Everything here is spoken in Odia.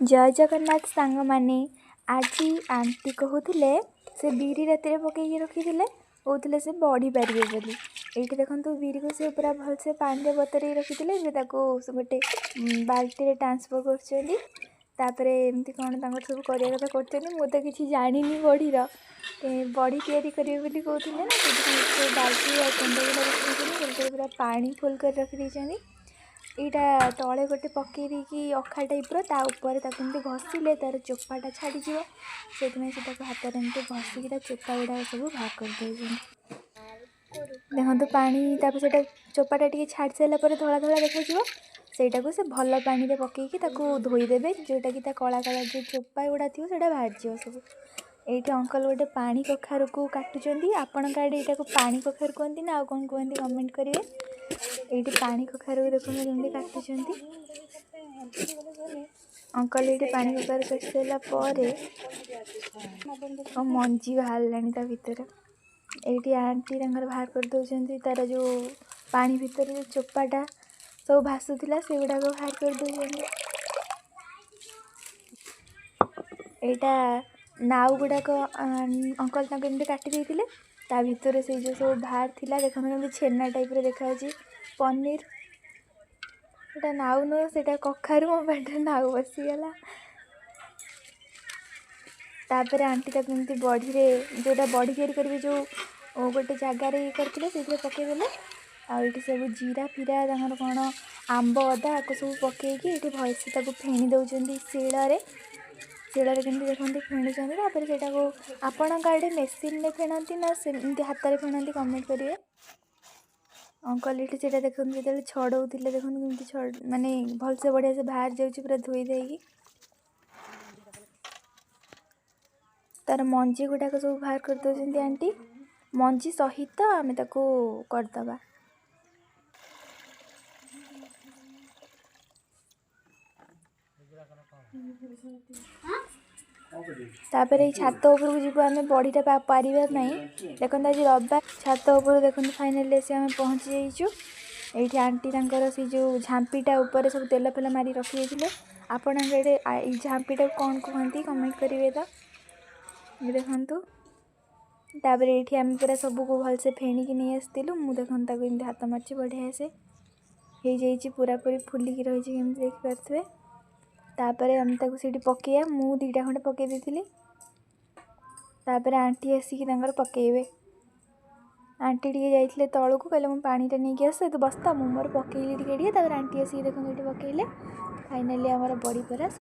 ଜୟ ଜଗନ୍ନାଥ ସାଙ୍ଗମାନେ। ଆଜି ଆଣ୍ଟି କହୁଥିଲେ, ସେ ବିରି ରାତିରେ ପକେଇକି ରଖିଥିଲେ, କହୁଥିଲେ ସେ ବଢ଼ି ପାରିବେ ବୋଲି। ଏଇଠି ଦେଖନ୍ତୁ, ବିରିକୁ ସେ ପୁରା ଭଲସେ ପାଣିରେ ବତୁରେଇ ରଖିଥିଲେ। ଏବେ ତାକୁ ଗୋଟେ ବାଲ୍ଟିରେ ଟ୍ରାନ୍ସଫର୍ କରୁଛନ୍ତି। ତାପରେ ଏମିତି କ'ଣ ତାଙ୍କର ସବୁ କରିବା କଥା କରୁଛନ୍ତି। ମୁଁ ତ କିଛି ଜାଣିନି ବଢ଼ିର। ବଢ଼ି ତିଆରି କରିବେ ବୋଲି କହୁଥିଲେ ନା, ସେଥିପାଇଁ ସେ ବାଲ୍ଟି ଆଉ କୁଣ୍ଡ ଗୁଡ଼ା ରଖିଦେଇଛନ୍ତି। ସେଥିରେ ପୁରା ପାଣି ଫୁଲ୍ କରି ରଖିଦେଇଛନ୍ତି। ଏଇଟା ତଳେ ଗୋଟେ ପକେଇ ଦେଇକି ଅଖା ଟାଇପ୍ର, ତା ଉପରେ ତାକୁ ଏମିତି ଘଷିଲେ ତା'ର ଚୋପାଟା ଛାଡ଼ିଯିବ। ସେଥିପାଇଁ ସେ ତାକୁ ହାତରେ ଏମିତି ଘଷିକି ତା ଚୋପା ଗୁଡ଼ାକ ସବୁ ବାହାର କରିଦେଉଛନ୍ତି। ଦେଖନ୍ତୁ ପାଣି। ତାପରେ ସେଇଟା ଚୋପାଟା ଟିକେ ଛାଡ଼ି ସାରିଲା ପରେ ଧଳା ଧଳା ଦେଖାଯିବ। ସେଇଟାକୁ ସେ ଭଲ ପାଣିରେ ପକେଇକି ତାକୁ ଧୋଇଦେବେ, ଯେଉଁଟାକି ତା କଳା କଳା ଯେଉଁ ଚୋପା ଗୁଡ଼ା ଥିବ, ସେଇଟା ବାହାରିଯିବ ସବୁ। ଏଇଠି ଅଙ୍କଲ ଗୋଟେ ପାଣି କଖାରୁକୁ କାଟୁଛନ୍ତି। ଆପଣଙ୍କ ଆଡ଼େ ଏଇଟାକୁ ପାଣି କଖାରୁ କୁହନ୍ତି ନା ଆଉ କ'ଣ କୁହନ୍ତି, କମେଣ୍ଟ କରିବେ। ଏଇଠି ପାଣି କଖାରୁକୁ ଦେଖନ୍ତୁ କେମିତି କାଟୁଛନ୍ତି ଅଙ୍କଲ। ଏଇଠି ପାଣି କଖାରୁ କାଟି ସାରିଲା ପରେ ମଞ୍ଜି ବାହାରିଲାଣି ତା ଭିତରେ। ଏଇଠି ଆଣ୍ଟି ତାଙ୍କର ବାହାର କରିଦେଉଛନ୍ତି, ତାର ଯେଉଁ ପାଣି ଭିତରେ ଯେଉଁ ଚୋପାଟା ସବୁ ଭାସୁଥିଲା, ସେଗୁଡ଼ାକ ବାହାର କରିଦେଉଛନ୍ତି। ଏଇଟା ନାଉ ଗୁଡ଼ାକ ଅଙ୍କଲ ତାଙ୍କୁ ଏମିତି କାଟି ଦେଇଥିଲେ। ତା ଭିତରେ ସେଇ ଯେଉଁ ସବୁ ବାହାର ଥିଲା, ଦେଖନ୍ତୁ କେମିତି ଛେନା ଟାଇପ୍ର ଦେଖାଯାଉଛି, ପନିର। ସେଇଟା ନାଉ ନୁହଁ, ସେଇଟା କଖାରୁ। ମୋ ପାଟିରେ ନାଉ ବସିଗଲା। ତାପରେ ଆଣ୍ଟି ତାକୁ ଏମିତି ବଢ଼ିରେ, ଯେଉଁଟା ବଢ଼ି ତିଆରି କରିବେ, ଯେଉଁ ଗୋଟେ ଜାଗାରେ ଇଏ କରିଥିଲେ, ସେଇଥିରେ ପକାଇଦେଲେ। ଆଉ ଏଇଠି ସବୁ ଜିରା ଫିରା, ତାଙ୍କର କ'ଣ ଆମ୍ବ ଅଦା, ଆକୁ ସବୁ ପକାଇକି ଏଇଠି ଭଲସେ ତାକୁ ଫେଣି ଦେଉଛନ୍ତି ଶିଳରେ। ଶିଳରେ କେମିତି ଦେଖନ୍ତୁ ଫେଣୁଛନ୍ତି। ତାପରେ ସେଇଟାକୁ ଆପଣଙ୍କ ଆଡ଼େ ମେସିନ୍ରେ ଫେଣନ୍ତି ନା ସେମିତି ହାତରେ ଫେଣନ୍ତି, କମେଣ୍ଟ କରିବେ। ଅଙ୍କଲ ଏଇଠି ସେଇଟା ଦେଖନ୍ତୁ ଯେତେବେଳେ ଛଡ଼ଉଥିଲେ, ଦେଖନ୍ତୁ କେମିତି ମାନେ ଭଲସେ ବଢ଼ିଆ ସେ ବାହାରି ଯାଉଛି ପୁରା ଧୋଇ ଦେଇକି। ତାର ମଞ୍ଜି ଗୁଡ଼ାକ ସବୁ ବାହାର କରିଦେଉଛନ୍ତି ଆଣ୍ଟି। ମଞ୍ଜି ସହିତ ଆମେ ତାକୁ କରିଦେବା। ତାପରେ ଏଇ ଛାତ ଉପରକୁ ଯିବୁ ଆମେ ବଢ଼ିଟା ପାରିବା ପାଇଁ। ଦେଖନ୍ତୁ, ଆଜି ରବିବାର। ଛାତ ଉପରୁ ଦେଖନ୍ତୁ, ଫାଇନାଲି ଆସି ଆମେ ପହଞ୍ଚି ଯାଇଛୁ। ଏଇଠି ଆଣ୍ଟି ତାଙ୍କର ସେଇ ଯେଉଁ ଝାମ୍ପିଟା ଉପରେ ସବୁ ତେଲ ଫେଲ ମାରି ରଖିଦେଇଥିଲେ। ଆପଣଙ୍କ ଏଠି ଏଇ ଝାମ୍ପିଟାକୁ କ'ଣ କୁହନ୍ତି, କମେଣ୍ଟ କରିବେ ତ। ଦେଖନ୍ତୁ, ତାପରେ ଏଇଠି ଆମେ ପୁରା ସବୁକୁ ଭଲସେ ଫେଣିକି ନେଇ ଆସିଥିଲୁ। ମୁଁ ଦେଖନ୍ତୁ ତାକୁ ଏମିତି ହାତ ମାରିଛି, ବଢ଼ିଆ ସେ ହେଇଯାଇଛି, ପୁରାପୁରି ଫୁଲିକି ରହିଛି, କେମିତି ଦେଖିପାରୁଥିବେ। ତାପରେ ଆମେ ତାକୁ ସେଇଠି ପକେଇବା। ମୁଁ 2ଟା ଖଣ୍ଡେ ପକେଇ ଦେଇଥିଲି। ତାପରେ ଆଣ୍ଟି ଆସିକି ତାଙ୍କର ପକେଇବେ। ଆଣ୍ଟି ଟିକେ ଯାଇଥିଲେ ତଳକୁ, କହିଲେ ମୁଁ ପାଣିଟା ନେଇକି ଆସେ, ତୁ ବସ୍ତା। ମୁଁ ମୋର ପକେଇଲି ଟିକେ ଟିକେ। ତାପରେ ଆଣ୍ଟି ଆସିକି ଦେଖନ୍ତୁ ଏଇଠି ପକେଇଲେ। ଫାଇନାଲି ଆମର ବଡ଼ି ପୁରା